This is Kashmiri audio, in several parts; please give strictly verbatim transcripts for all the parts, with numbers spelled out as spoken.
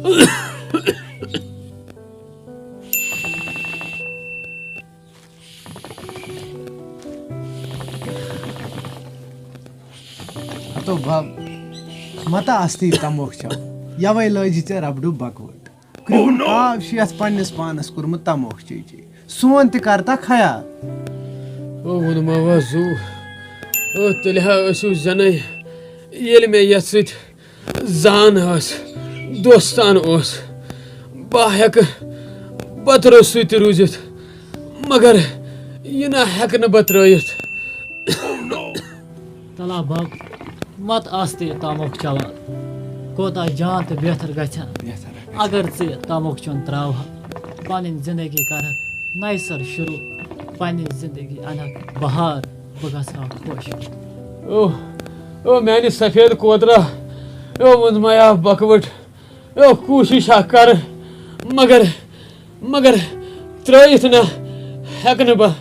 ہتو بب، متا استی تموکھ چٮ۪وان، یوے لٲجی ژےٚ ربڈو بکوٹ۔ کرٛہُن آب چھُ یتھ پننِس پانس کوٚرمُت تموکھ چے چے۔ سون تہِ کر تا خیال۔ او ووٚنما وا زُو، او تیٚلہِ ہا ٲسِو زٮ۪نَے، ییٚلہِ مےٚ یتھ سۭتۍ زان ٲس، دوستان اوس۔ بہٕ ہٮ۪کہٕ بتہٕ روٚستُے تہِ روٗزِتھ، مگر یہِ نہ ہٮ۪کہٕ نہٕ بہٕ ترٲوِتھ۔ تلا بب، مت آس تہِ تاموکھ چٮ۪وان۔ کوتاہ جان تہٕ بہتر گژھِ ہا، بہتر گژھِ ہا۔ اگر ژٕ تاموکھ چیوٚن تراوہکھ، پنٕنۍ زندگی کرہکھ نَیہِ سرٕ شروع، پنٕنۍ زندگی انہکھ بہار، بہٕ گژھٕ ہا خۄش۔ او، او میانہِ سفید کوترا، او ووٚنمَے آ بکوٹ، او کوٗشِش ہا کر، مگر، مگر ترٲوِتھ نہ ہٮ۪کہٕ نہٕ بہٕ۔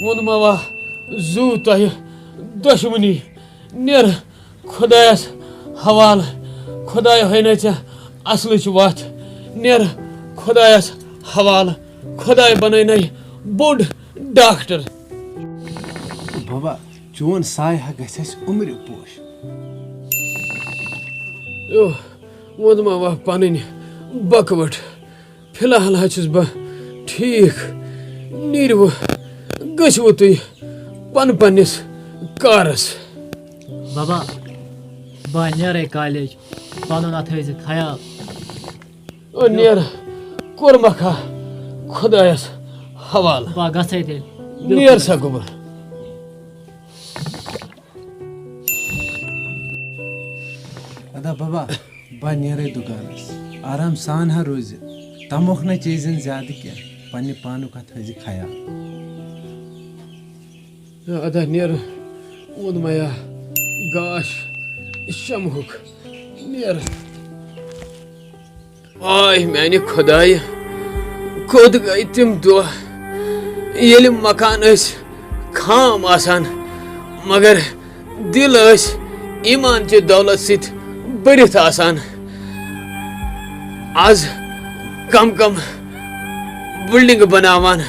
ووٚنمَوا زُو تۄہہِ دۄشوٕنی، نیر خۄدایَس حوالہٕ۔ خۄداے ہٲینَے ژےٚ اَصلٕچ وَتھ، نیر خۄدایَس حوالہٕ۔ خۄداے بَنٲینَے بوٚڑ ڈاکٹر۔ بابا، چون سایہ گژھِ اَسہِ عمرِ پوش۔ او، ووٚنمَوا پَنٕنۍ بکوٹ۔ فی الحال حظ چھُس بہٕ ٹھیٖک۔ نیٖرِو، گٔژھِو تُہۍ پن پننِس کارس۔ بابا، بہٕ نیرے کالیج، پنُن اتھ تھٲیزِ خیال۔ او نیر، کوٚرمکھا خۄدایس حوالہٕ۔ بہٕ گژھے تیٚلہِ۔ نیر سا گوٚبُر۔ ادا بابا، بہٕ نیرے دُکانس۔ آرام سان ہا روزِ۔ تموکھ نہ چیزٮ۪ن زیادٕ کینٛہہ۔ پننہِ پانُک ہا تھٲیزِ خیال۔ ادا نیر۔ ووٚنمَیا گاش شمہُک۔ نیر۔ آے میانہِ خۄدایہِ، کوٚت گٔے تِم دۄہ، ییٚلہِ مکان ٲسۍ خام آسان، مگر دِل ٲسۍ ایمان چہِ دولت سۭتۍ بٔرِتھ آسان۔ از کم کم بلڈنگ بناوان،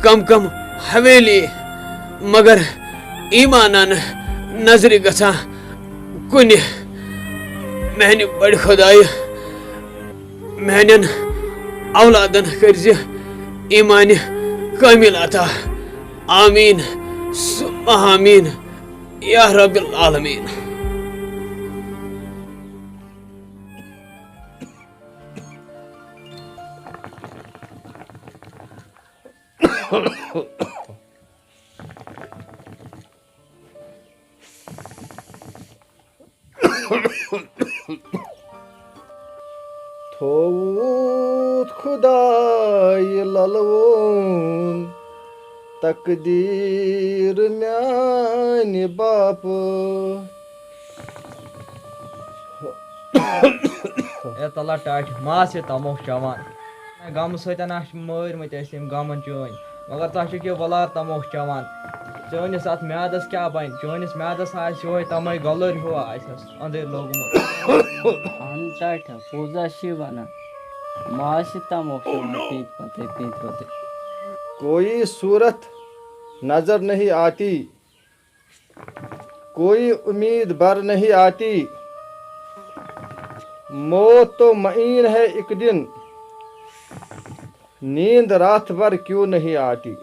کم کم حویلی، مگر ایمانن نظرِ گژھان کُنہِ۔ میانہِ بڑِ خۄدایہِ، میانٮ۪ن اولادن کٔرزِ ایمانِ کامل عطا۔ آمین ثم آمین یا رب العالمین۔ تھووُتھ خدایہِ للوُن تقدیٖر میانہِ باپہٕ۔ اے تَلا ٹاٹھۍ، ما آسہِ تموکھ چٮ۪وان۔ غمہٕ سۭتۍ ہا چھِ مٲرۍ مٕتۍ أسۍ یِم غمَن چٲنۍ۔ مگر تۄہہِ چھُو کیٛاہ وۄلار تموکھ چٮ۪وان؟ چٲنِس اَتھ میادَس کیٛاہ بَنہِ؟ چٲنِس میادَس ہا آسہِ یِہوٚے تَمَے گۄلُر ہیوٗ آسٮ۪س أنٛدٕرۍ لوٚگمُت۔ اَہَن ٹاٹھا، پوٚز ہا چھِ وَنان۔ ما آسہِ تموکھ چٮ۪وان پیٖنتہِ پَتَے، پیٖنتہِ پَتَے۔ کوئی صورت نظر نہیں آتی۔ کوئی امید بر نہیں آتی، موت تو معین ہے ایک دن، نیند رات بھر کیوں نہیں آتی۔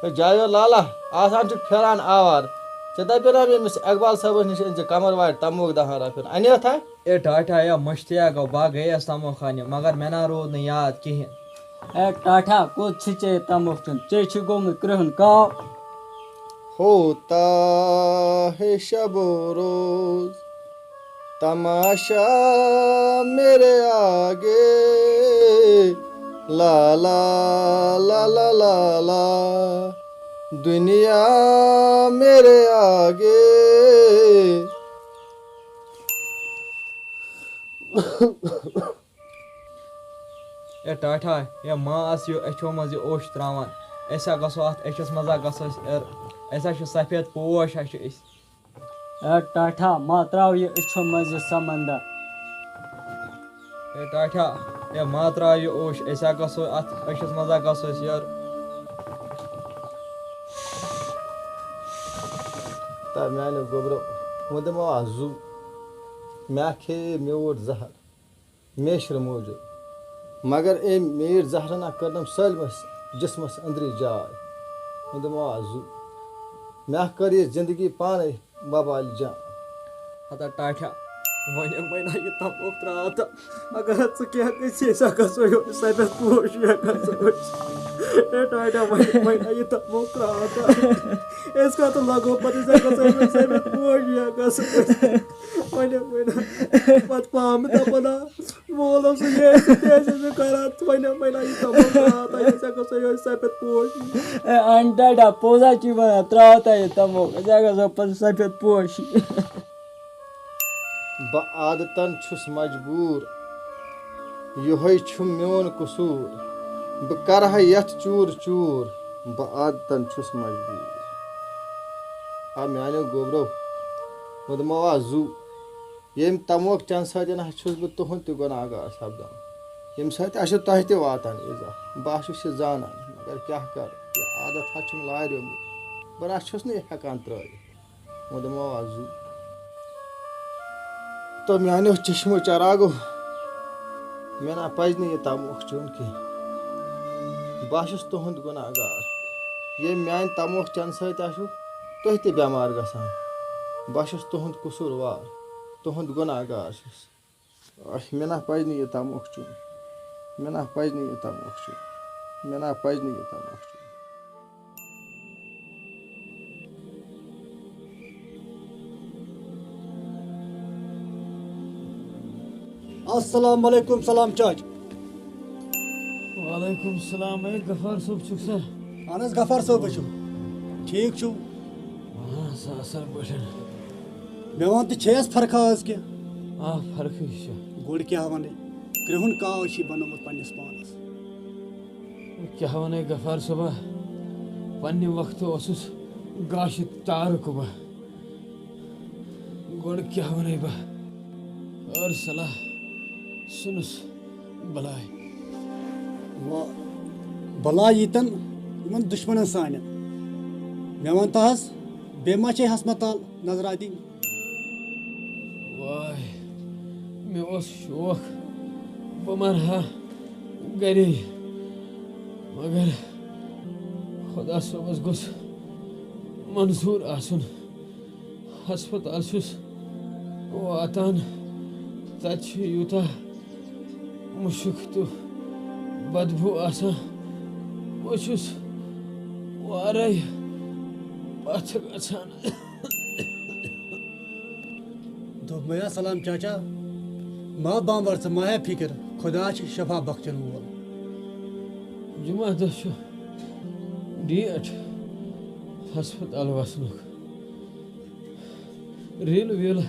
ہے جایو لالا، آسان چھُکھ پھیران آوار۔ ژےٚ دَپیو نا مےٚ أمِس اقبال صٲبَس نِش أنۍ زِ کمر وارِ تموکھ دَہَن رۄپیَن۔ اَنیتھا؟ اے ٹاٹھا یا مشتیا گو با گئے تموکھ آنہِ، مگر مےٚ نا روٗد نہٕ یاد کِہیٖنۍ۔ اے ٹاٹھا، کوٚت چھُ ژےٚ یہِ تموکھ دیُن؟ ژےٚ چھُ گوٚمُت کرٛہُن کاو۔ ہوتا ہے شب و روز تماشا میرے آگے، لا لا لا لا لا لا، دنیا میرے آگے۔ اے ٹاٹھا، یا ما آس یہِ أچھو منٛز یہِ اوٚش ترٛاوان؟ أسۍ ہا گژھو اَتھ أچھَس منٛز ہا گژھو أسۍ، یَر، اَسہِ ہا چھُ سفید پوش ہا چھِ أسۍ۔ اے ٹاٹھا، ما ترٛاو یہِ أچھو منٛز یہِ سمندر۔ اے ٹاٹھا، اے ما ترٛاو یہِ اوٚش، أسۍ ہا گژھو اَتھ أچھَس منٛز ہا گژھو أسۍ، یَر۔ تہ میانیو گوٚبرو، وۄنۍ دِمو آز زُو۔ مےٚ کھیٚیے میوٗٹھ زہر میچھرٕ موٗجوٗب، مگر أمۍ میٖٹھ زہرن ہا کٔرنم سٲلمس جسمس أنٛدری جاے۔ وۄنۍ دِمو آز زُو۔ مےٚ کٔر یہِ زندگی پانے وبال جان۔ ہتا ٹاٹھیا، وۄنۍ وۄنۍ یہِ تموک ترٛاو تہٕ اگر ژٕ کینٛہہ گژھِ، أسۍ ہسا گژھو یورٕ سفید پوش ہٮ۪کھ گژھو أسۍ۔ اے ٹاٹھیا، وۄنۍ وۄنۍ یہِ تموک ترٛاو تہٕ أسۍ کتھ لگو پتہٕ، أسۍ ہسا گژھو یورٕ سفید پوش ہٮ۪کھ گژھو أسۍ۔ وۄنۍ وۄنۍ پتہٕ پامہٕ دپان، مول اوس یہِ ٲسِتھ تہِ ٲسۍ أسۍ کران، وۄنۍ وۄنۍ یہِ تموک ترٛاو تہٕ أسۍ ہسا گژھو یورٕ سفید پوش۔ اے انٹڑا، پوٚز ہا چھُے ونان، ترٛاو تہ یہِ تموک، أسۍ ہا گژھو پتہٕ سفید پوش۔ بہٕ عادتن چھُس مجبوٗر، یِہوٚے چھُ میون قصوٗر۔ بہٕ کرٕ ہا یتھ چوٗر چوٗر، بہٕ عادتن چھُس مجبوٗر۔ آ میانیو گوبرو، وۄنۍ دِمو آز زُو۔ ییٚمہِ تموک چنہٕ سۭتۍ ہا چھُس بہٕ تُہُنٛد تہِ گۄناہ گار سپدان، ییٚمہِ سۭتۍ ہا چھُ تۄہہِ تہِ واتان ایٖزا۔ بہٕ ہا چھُس یہِ زانان، مگر کیٛاہ کرٕ، یہِ عادت ہا چھُم لاریومُت، بہٕ نہ چھُس نہٕ یہِ ہٮ۪کان ترٛٲوِتھ۔ وۄنۍ دِمو آز زُو۔ تو میانیو چشمو چراغو، مےٚ نہ پزِ نہٕ یہِ تموکھ چیوٚن کینٛہہ۔ بہٕ ہا چھُس تُہُنٛد گۄناہ گار۔ ییٚمہِ میانہِ تموکھ چنہٕ سۭتۍ ہا چھُ تُہۍ تہِ بٮ۪مار گژھان۔ بہٕ ہا چھُس تُہُنٛد قصوٗروار، تُہُنٛد گۄناہ گار چھُس۔ اَہ، مےٚ نہ پزِ نہٕ یہِ تموکھ چیوٚن۔ مےٚ نہ پزِ نہٕ یہِ تموکھ چیوٚن۔ مےٚ نہ پزِ نہٕ یہِ تموکھ چیوٚن۔ السلام علیکم، سلام چاچ۔ وعلیکم السلام۔ اے غفار صٲب چھُکھ سا؟ اہن حظ، غفار صٲب چھُ۔ ٹھیٖک چھُو؟ آ، سا اَصٕل پٲٹھۍ۔ مےٚ وَن تہٕ، چھے اَسہِ فرقہ آز کینٛہہ؟ آ، فرقٕے چھِ۔ گۄڈٕ کیٛاہ وَنَے؟ کرٛہُن کاو چھُے بَنومُت پنٛنِس پانَس۔ کیٛاہ وَنَے غفار صٲبا، پنٛنہِ وقتہٕ اوسُس گاشہِ تارُک بہٕ۔ گۄڈٕ کیٛاہ وَنَے بہٕ؟ ٲر صلاح سُنُس بَلاے۔ وَ-، بَلاے ییٖتَن یِمَن دُشمَنَن سانٮ۪ن۔ مےٚ وَن تہٕ حظ، بیٚیہِ ما چھے ہسپتال نظرا دِنۍ؟ واے، مےٚ اوس شوق بہٕ مرٕ ہا گرے، مگر خۄدا صٲبَس گوٚژھ منظوٗر آسُن۔ ہسپتال چھُس واتان، تَتہِ چھُ یوٗتاہ مُشُک تہٕ بدبوٗ آسان، بہٕ چھُس وارَے پَتھ گژھان۔ دوٚپمَے ہا سلام چاچا، ما بامبر ژٕ، ما ہے فِکر، خۄدا چھُ شفا بخشن وول۔ جمعہ دۄہ چھُ ڈیٹ ہسپتال وسنُک۔ ریل ویل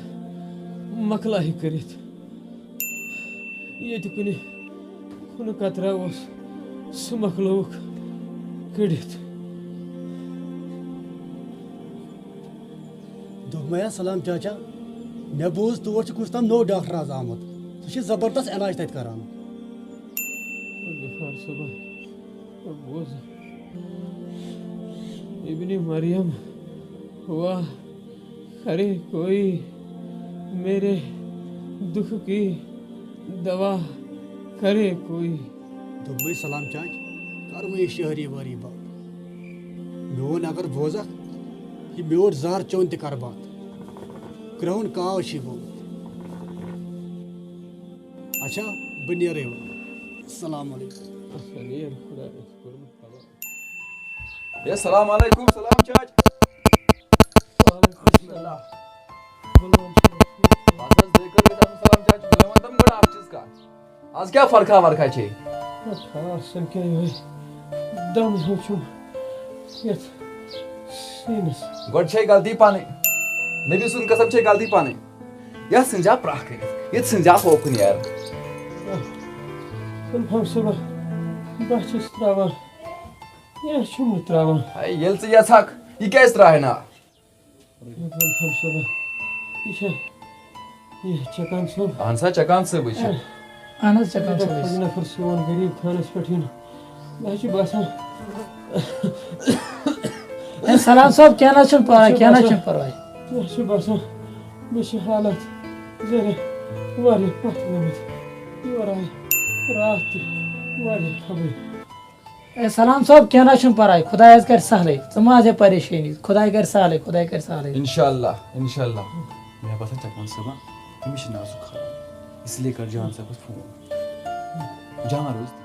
مۄکلایہِ کٔرِتھ۔ ییٚتہِ کُنہِ کُنہِ قطرہ اوس، سُہ مۄکلووُکھ کٔڑِتھ۔ دوٚپمَے ہا سلام چاچا، مےٚ بوٗز تور چھُ کُس تام نوٚو ڈاکٹر آز آمُت، سُہ چھُ زبردست علاج تَتہِ کران۔ غفار صٲبا، بوز، ابن مریم ہوا کرے کوئی، میرے دکھ کی دوا کرے کوئی۔ دوٚپمَے سلام چاچ، کر وۄنۍ یہِ شٲعری وٲری بنٛد۔ میون اگر بوزکھ، یہِ میوٗٹھ زہر چیوٚن تہِ کر بنٛد۔ کرٛہُن کاو چھُے گوٚمُت۔ اچھا، بہٕ نیرے وۄنۍ۔ السلام علیکم۔ اچھا، نیر، خۄدایَس کوٚرمُت خبر۔ ہے، السلام علیکم، سلام چاچ۔ وعلیکم السلام۔ بس حظ، دٔے کٔر گژھِ آسُن سلام چاچ۔ مےٚ وَن تَم گۄڈٕ اَکھ چیٖز کَتھ۔ آز کیٛاہ فرقہ ورقہ چھے؟ خاص چھَنہٕ کینٛہہ، یِہوٚے دَم ہیوٗ چھُم یَتھ سیٖنَس۔ گۄڈٕ چھے غلطی پَنٕنۍ۔ نبی سُنٛد قسم چھے غلطی پَنٕنۍ۔ یَتھ ژھٕنزِ ہا پرٛاہ کٔرِتھ، یہِ ژھٕنزِ ہا ہوکُن یارٕ۔ کُنفام صٲبہ، بہٕ چھُس ترٛاوان۔ یہِ چھُم نہٕ ترٛاوان۔ ہے، ییٚلہِ ژٕ یَژھکھ، یہِ کیٛازِ ترٛاوِ نہٕ؟ یہِ گوٚو ہمسفر۔ یہِ چھا یہِ چکان صٲب؟ اہن سا، چکان صٲبٕے چھِ۔ اہن حظ، چکان یہِ صٲبٕے۔ نفر سون غریٖب خانس پٮ۪ٹھ یُن۔ مےٚ حظ چھُ باسان۔ ہے، سلام صٲب، کینٛہہ نہ حظ چھُنہٕ پرواے، مےٚ چھُ کینٛہہ نہ حظ باسان، چھُنہٕ پرواے۔ مےٚ چھُ باسان، مےٚ چھِ حالت ذرا واریاہ پتھ گٔمٕتۍ۔ یور آیہِ راتھ تہِ واریاہ خبرِ۔ اے سلام صٲب، کینٛہہ نہ حظ چھُنہٕ پرواے، خۄداے حظ کرِ سہلٕے، ژٕ مہ حظ ہےٚ پریشٲنی، خۄداے کرِ سہلٕے، خۄداے کرِ سہلٕے۔ انشاءاللہ، انشاءاللہ۔ مےٚ باسان چکان صٲبہ، أمِس چھِ نازُک حال، اس لیے کر جان صٲبس فون۔ جان روز۔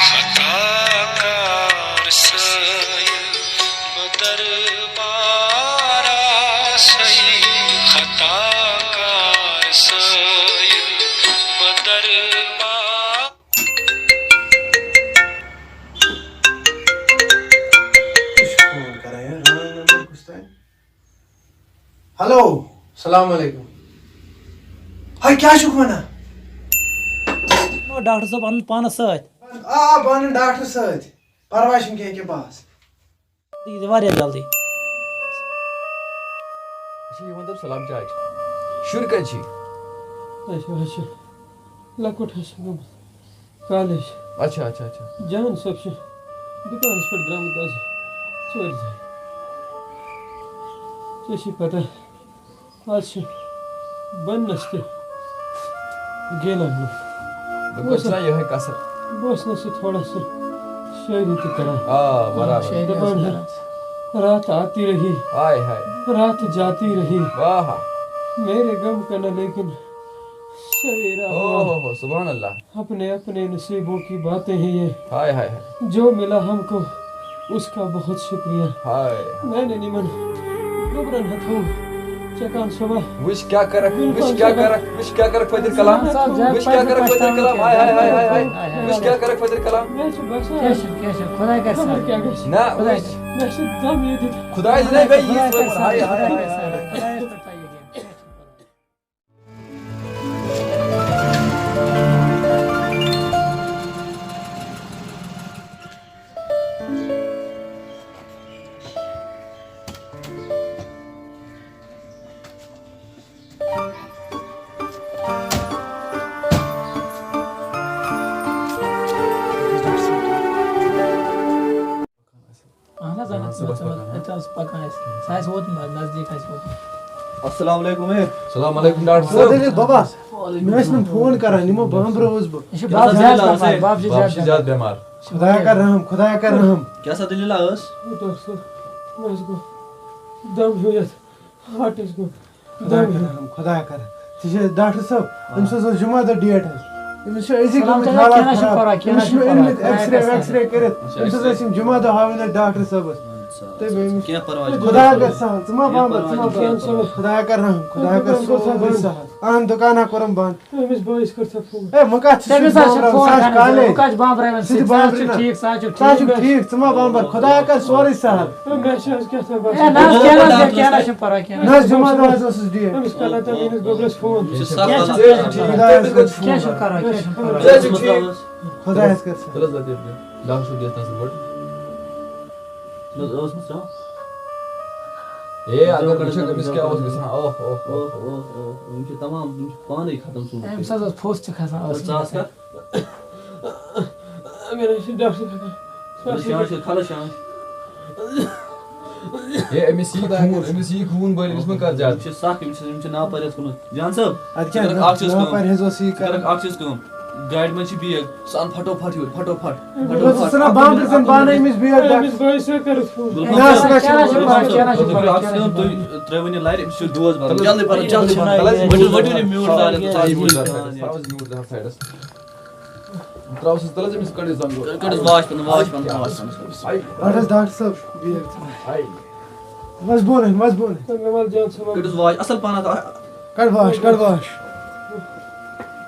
خطا کار سٲیِل بہٕ دربارا سٲیِل، خطا کار سٲیِل بہٕ دربار۔ کُس چھُ فون کران یار؟ رانگ نمبر کُس تام۔ ہیلو، السلام علیکم۔ ہاے، کیٛاہ چھُکھ وَنان؟ او، ڈاکٹر صٲب اَنُن پانَس سۭتۍ۔ آ، آ، بہٕ اَنہٕ ڈاکٹر سۭتۍ۔ پرواے چھُنہٕ کینٛہہ، ییٚکیٛاہ بہٕ آسہٕ۔ یہِ چھِ واریاہ جلدی۔ اچھا، یہِ ؤنۍ تو سلام چاچ، شُرۍ کَتہِ چھِ؟ اچھا، اچھا۔ لۄکُٹ حظ چھُ گوٚمُت کالج۔ اچھا، اچھا، اچھا۔ جان صٲب چھُ دُکانَس پٮ۪ٹھ درٛامُت آز ژورِ دۄہہِ۔ ژےٚ چھے پتہ، آز چھِ بَننَس تہِ گیلَن منٛز۔ بہٕ بہٕ اوسُس اوسُس نا یِہوٚے کَسر۔ بہٕ اوسُس نہ سُہ تھوڑا سُہ شٲعری تہِ کران۔ آ، برابر۔ شٲعری دَپان ٲس ہے، کران۔ رات آتی رہی، ہائے ہائے۔ رات جاتی رہی۔ واہ۔ میرے غم کا نہ لیکن سویرا او ہوا۔ ہو ہو، سبحان اللہ۔ اپنے اپنے نصیبوں کی باتیں ہیں یہ۔ ہائے ہائے ہائے۔ جو ملا ہم کو اس کا بہت شکریہ۔ ہائے۔ میں نے نمن گوبرن ہتھو چکان صبح۔ وٕچھ کیٛاہ کرکھ، وٕچھ کیٛاہ کرکھ، وٕچھ کیٛاہ کرکھ فٲطر کلام۔ وٕچھ کیٛاہ کرکھ فٲطر کلام۔ ہائے ہائے ہائے ہائے ہائے۔ وٕچھ کیٛاہ کرکھ فٲطر کلام۔ مےٚ چھُ باسان کیٛاہ چھُ، کیٛاہ چھُ، خۄداے کرِ خبر سہل۔ کیٛاہ گژھِ۔ نہ، خۄداے وٕچھ۔ مےٚ چھُ دم ییٚتہِ۔ خۄداے چھُ نہ، خۄداے کرِ سہل، خۄداے کرِ سہل، خۄدایَس پٮ۪ٹھ تھٲیِو یقیٖن۔ اہن حظ، اہن حظ، صُبحس پکان۔ اَتہِ اوس پکان اَسہِ۔ سُہ آسہِ ووتمُت، نزدیٖک آسہِ ووتمُت۔ السلام علیکم، اے۔ السلام علیکم، ڈاکٹر صٲب۔ دٔلیٖل بابا؟ مےٚ ٲسۍ نہٕ فون کران، یِمو بامبرو اوسُس بہٕ۔ یہِ چھُ باب زیادٕ بٮ۪مار، باب چھُ باب چھُ زیادٕ زیادٕ بٮ۪مار۔ خۄدایا کر رحم، خۄدایا کر رحم۔ کیٛاہ سا دٔلیٖلہ ٲس؟ ڈاکٹر صٲب، مےٚ حظ گوٚو دم ہیوٗ یَتھ ہارٹَس گوٚو۔ خۄدایا کر رحم، خۄدایا کر۔ ژٕ چھِ ڈاکٹر صٲب، آ۔ أمِس حظ اوس جمعہ دۄہ ڈیٹ حظ۔ أمِس چھِ أزِکۍ سلام گٔمٕتۍ چلو، حالات کینٛہہ چھُنہٕ خراب۔ پرواے، کینٛہہ أمِس چھُنہٕ چھُنہٕ پرواے۔ أنۍمٕتۍ ایکس رے ویکس رے کٔرِتھ۔ اچھا، أمِس حظ ایکس رے۔ ٲسۍ یِم جمعہ دۄہ ہاوٕنۍ اَتہِ ڈاکٹر صٲبَس۔ اچھا، تہٕ اچھا، بیٚیہِ أمِس کینٛہہ پرواے چھُنہٕ۔ خۄدایا کر سہل، ژٕ ما کینٛہہ بامبر، ژٕ ما پرواے چھُنہٕ۔ بامبر۔ خۄدایا کر رحم، خۄدایا کر سورُے سہل۔ اہن دُکانا کوٚرُم بنٛد۔ أمِس بٲیِس کٔر ژےٚ فون؟ ہے، وۄنۍ کَتھ چھِ تٔمِس حظ چھِ بامبران؟ فون سُہ حظ چھِ کَران، کالے۔ وۄنۍ کَتھ چھِ بامبران؟ سُہ تہِ سُہ حظ چھِ بامبرِ نہ۔ ٹھیٖک، سُہ حظ چھِ سُہ حظ چھِ ٹھیٖک۔ ٹھیٖک، ژٕ ما بامبر؟ خۄدایا کر سورُے سہل۔ ہے، مےٚ چھِ حظ کیٛاہ تام ہے، باسان۔ نہ حظ، کینٛہہ نہ حظ، کینٛہہ نہ حظ چھُنہٕ پَرواے، کینٛہہ نہ نہ حظ، حظ۔ جُمعہ دۄہ حظ اوسُس ڈیٹ۔ أمِس کَرناو تَمہِ وِزِ گوٚبرَس فون۔ یہِ چھُ سَخ کینٛہہ چھُنہٕ حالت۔ پَرواے۔ خۄدایَس کینٛہہ چھُنہٕ پَرواے، کینٛہہ چھُنہٕ پَرواے۔ ژٕ حظ چھُکھ ٹھیٖک۔ خۄدایَس کر سہل۔ تُل حظ لَتہِ، ڈاکٹر صٲب دِتھ نظر گۄڈٕ۔ نہ حظ، ٲس نہٕ سۄ۔ ہے، اگر زیادٕ وٕچھو، کَران أمِس کیٛاہ اوس زیادٕ۔ گژھان؟ اوہ، اوہ، اوہ۔ اوہ، اوہ، اوہ، یِم چھِ تمام، یِم چھِ پانَے ختم سوٗنٛچ أمِس کٔرِتھ۔ حظ اوس پھوٚس تہِ کھسان، ٲس أمِس ژٕ آس کَتھ؟ اگر أسۍ ڈاکٹر ہٮ۪کو۔ خلش شانٛچ، خلش شانٛچ۔ ہے، أمِس یی خوٗن، أمِس یی خوٗن بٔلۍ، أمِس مہ کر زیادٕ۔ یِم چھِ سکھ، یِم چھِ، یِم چھِ ناپرہیز کُنُتھ۔ جان صٲب، اچھا، ژٕ کَرَکھ اَکھ چیٖز کٲم۔ ناپرہیز اوس یی ژٕ کَرَکھ کَران۔ اَکھ چیٖز کٲم۔ گاڑِ منٛز چھِ بیگ، ژٕ اَن پھٹو پھٹ یور، پھٹو پھٹ۔ پھٹو پھٹ۔ ژٕ ژھٕنان بامبرِ زَن پانَے أمِس بیگ ڈَکھ۔ أمِس بٲیِس سۭتۍ کٔرٕتھ فون۔ گُلفام نہ، صٲب، سُہ کیٛاہ چھُ پَرواے، کیٛاہ چھُ پَرواے؟ تُہۍ کٔرِو اَکھ چیٖز کٲم، تُہۍ ترٛٲیِو وۄنۍ یہِ لَرِ، أمِس چھُ ڈوز بَرُن۔ جلدی پَہَن، جلدی پَہَن۔ وٕٹِو، وٕٹِو یہِ میوٗٹ زالہِ تہٕ تھاوِ یہِ میوٗٹ زالہِ۔ تھاوُس میوٗٹ زالہِ سایڈَس۔ ترٛاوُس حظ تَلہٕ حظ أمِس کٔڑِو زنٛگہٕ۔ کٔڑِس واش پٮ۪ن، واش پٮ۪ن، واش پٮ۪ن۔ آے۔ رَٹ حظ ڈاکٹر صٲب، بِہِو۔ آے۔ مَس بۄن، مَس بۄن۔ تہٕ مےٚ وَل جان صٲب۔ کٔڑِس واش، اَصٕل پَہَن اَتھ۔ کَڑ واش، کَڑ واش۔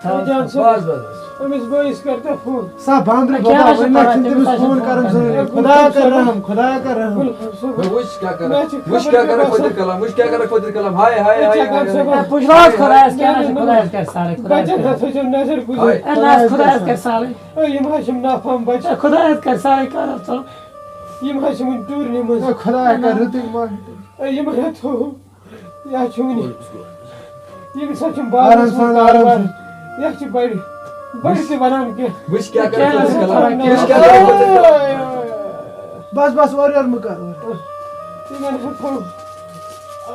جان صٲب۔ بَس، بَس، بَس۔ أمِس بٲیِس کَر تہٕ فون۔ سا بامبرِ کیٛاہ بابا، حظ چھِ وۄنۍ ما پَران؟ چھُنہٕ تٔمِس تٔمِس حظ چھِ خون فون کَرُن کَرُن۔ ضروٗری؟ خۄدایا کَر رحم، خۄدایا کَر رحم۔ گُلہٕ صٲب، وۄنۍ وٕچھ کیٛاہ کَرَکھ، مےٚ چھِ وٕچھ خبر کیٛاہ کَرَکھ کیٛاہ فٲطر باسان۔ کلام، وٕچھ کیٛاہ کَرَکھ فٲطر کلام۔ ہاے، ہاے، ہے، ہاے، چکر ہاے، صٲب۔ ہاے۔ ہے، پُشراو خۄدایَس، کیٛاہ نہ چھِ نہ، نہ۔ خۄدایَس کَرِ سارے، خۄدایَس بَچَن کَرِ۔ ہَتھ حظ چھَو نظر گُزٲرِتھ۔ ہے۔ ہے، نہ حظ، خۄدایَس کَرِ سارے۔ ہے، یِم حظ چھِم نافہم بَچہِ۔ ہے، خۄدایَس کَرِ سارے، کَر حظ ژٕ۔ یِم حظ چھِ وٕنہِ ٹوٗرنہِ منٛز۔ ہے، خۄدایا کَر رُتُے ما۔ ہے، یِمَن ہا تھوٚو۔ یہِ حظ چھُ وٕنہِ۔ ییٚمِس حظ چھُم آرام بازرَس منٛز سان، آرام کارٕبار۔ سان۔ یہِ حظ چھِ بَڑِ، بَڑِ تہِ وَنان کینٛہہ۔ وٕچھ کیٛاہ کَرَکھ کیٛاہ ژٕ حظ کَران؟ کَران؟ وٕچھ کیٛاہ کَرَکھ ژٕ کَران؟ بَس، بَس، اورٕ یورٕ مہٕ کَر، اورٕ۔ یِمَن ہا تھوٚو۔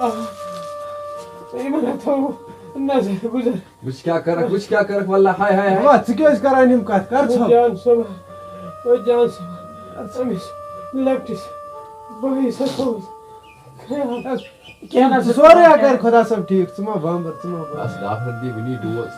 آہ۔ یِمَن ہا تھوٚو نظر گُزر۔ وٕچھ کیٛاہ کَرَکھ، وٕچھ کیٛاہ کَرَکھ، واللہ، ہاے، ہاے، ہاے۔ وَلہٕ، ژٕ کیٛازِ کَران یِم کَتھ؟ کَر ژھۄپ۔ جان صٲب، او جان صٲب، أمِس لۄکٹِس بٲیِس ہا تھوٚوُس۔ کینٛہہ نہ حظ، ژٕ سورُے ہا کَرِ خۄدا صٲب ٹھیٖک، ژٕ ما بامبر، ژٕ ما بامبر۔ بس ڈاکٹر دی وٕنی ڈوز۔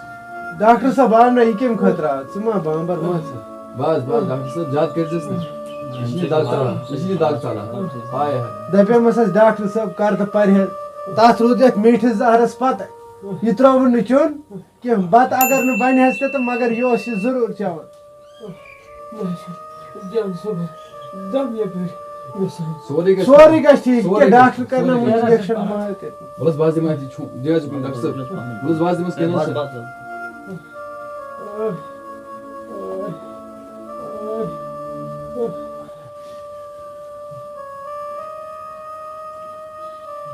ڈاکٹر صٲب آو نہ یہِ کَمہِ خٲطرٕ آو، ژٕ ما بامبر ما ژٕ۔ بس، بس، ڈاکٹر صٲب، زیادٕ کٔرۍزٮ۪س نہٕ۔ مےٚ چھِ یہِ دگ ژلان، مےٚ چھِ یہِ دگ ژلان۔ ہاے ہاے۔ دَپیومَس حظ ڈاکٹر صٲب، کَر تہٕ پرہیز۔ تَتھ روٗد یَتھ میٖٹھِس زَہرَس پَتہٕ۔ یہِ ترٛووُن نہٕ چیوٚن کینٛہہ۔ بَتہٕ اگر نہٕ بَنہِ ہَس تہِ تہٕ مگر یہِ اوس یہِ ضروٗر چٮ۪وان۔ نہ حظ، جان صٲب، دم یپٲرۍ گژھان۔ سورُے گژھِ سورُے ٹھیٖک۔ گژھِ ٹھیٖک، سورُے ییٚکیٛاہ گژھِ، ڈاکٹر کرناوُن سورُے گژھِ۔ انجیکشن ما تہِ۔ وَلہٕ حظ، بہٕ حظ دِمہٕ اَتھ یہِ چھُ-، دِ حظ یہِ کُن ڈاکٹر صٲب۔ وَلہٕ حظ، بہٕ حظ دِمَس کینٛہہ نہ حظ چھُنہٕ۔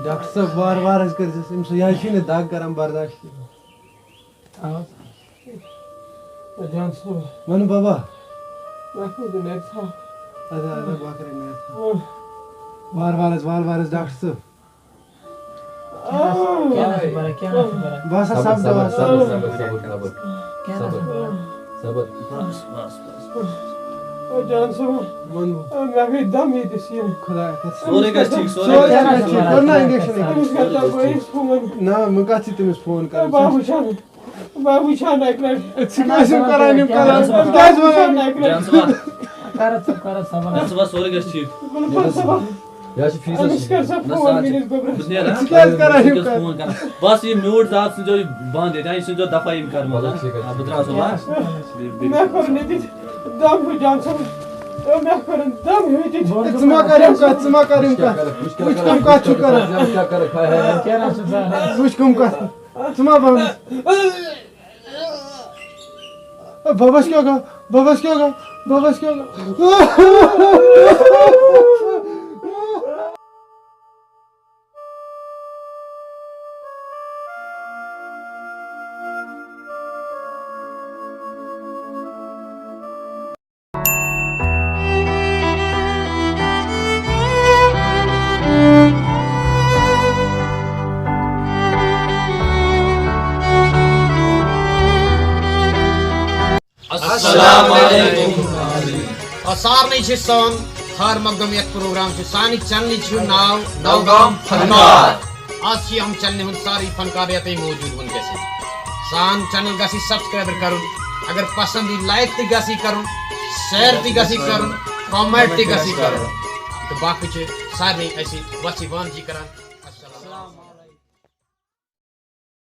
ڈاکٹر صٲب، وارٕ وارٕ حظ کٔرۍزٮ۪س أمِس، یہِ حظ چھُنہٕ دگ کران برداش کینٛہہ۔ آ۔ جان صٲب۔ وَن بابا۔ اَتھ منٛز چھُ نٮ۪ٹ ژھاو۔ اَدٕ، اَدٕ، بہٕ کَرٕ نٮ۪ٹ ژھاو۔ آ۔ وارٕ وارٕ حظ، وارٕ وارٕ حظ، ڈاکٹر صٲب۔ آ۔ کینٛہہ نہ چھُ پَرواے، کینٛہہ نہ چھُ پَرواے۔ بہٕ ہسا صبر، سَمجھاوس۔ صبر، صبر، صبر، صبر، صبر۔ کینٛہہ نہ چھُ پَرواے۔ صبر۔ بس، بس، بس، بس۔ او جان صٲب۔ وَن۔ او، مےٚ گٔے دم ییٚتہِ سیٖنہٕ۔ خۄدایا، خۄدایا۔ سورُے گژھِ ٹھیٖک، سورُے سورُے گژھِ گژھِ ٹھیٖک۔ ٹھیٖک۔ کوٚر نا انجیکشن؟ أمِس کَرِ تَو بہٕ أمِس فون۔ نہ، وۄنۍ کَتھ چھِ تٔمِس فون او، کَرُن؟ بہٕ وٕچھان۔ بہٕ وٕچھان اَکہِ لَٹہِ۔ ژٕ کیٛازِ چھُکھ کران یِم کلام؟ ژٕ کیٛازِ وَنان؟ جان صٲب۔ کر ژٕ، کر ژٕ صبر۔ جان صٲب، سورُے گژھِ ٹھیٖک۔ گُلہٕ خان صٲبا، یہِ حظ چھِ فیٖسَس أمِس کر سا فون میٛٲنِس گوٚبرَس۔ بہٕ نیرٕ، ہا؟ ژٕ کیٛازِ کران یِم کلام؟ فون کران؟ بس یہِ میوٗٹ زاتھ سُنٛد جو بنٛد ییٚتہِ، ہا، یہِ سُنٛد جو دفعہ یِم کر مطلب۔ ٹھیٖک حظ چھُ۔ بہٕ درٛاس وۄنۍ۔ مےٚ کوٚر نہٕ تہِ دم ہیوٗ جان صٲب۔ مےٚ کوٚرُن دم ہیوٗ تہِ۔ ژٕ ما کر یِم کتھ، ژٕ ما کر یِم کتھ۔ وٕچھ کم کتھ چھُ کران۔ کیٛاہ کرکھ؟ ہاے، ہاے، ہاے۔ کیٛاہ نہ چھُ کران؟ وٕچھ کم کتھ۔ ژٕ ما بنٛد۔ ببس کیٛاہ گوٚو؟ ببس کیٛاہ گوٚو؟ ببس کیٛاہ گوٚو؟ السلام علیکم۔ آ، سارنٕے چھِ سون خٲر مقدم یتھ پروگرام چھُ۔ سانہِ چینلہِ چھُ ناو نوگام فنکار۔ آز چھِ یِم چینلہِ ہُنٛد سارے فنکار ییٚتہِ موجود وٕنکیٚس۔ سان چینل گژھِ سبسکرائب کرُن۔ اگر پسند یی، لائک تہِ گژھِ کرُن، شیئر تہِ گژھِ کرُن، کمنٹ تہِ گژھِ کرُن۔ تہٕ باقٕے چھِ سارنٕے أسۍ وَژھِ وانگی کران۔ السلام۔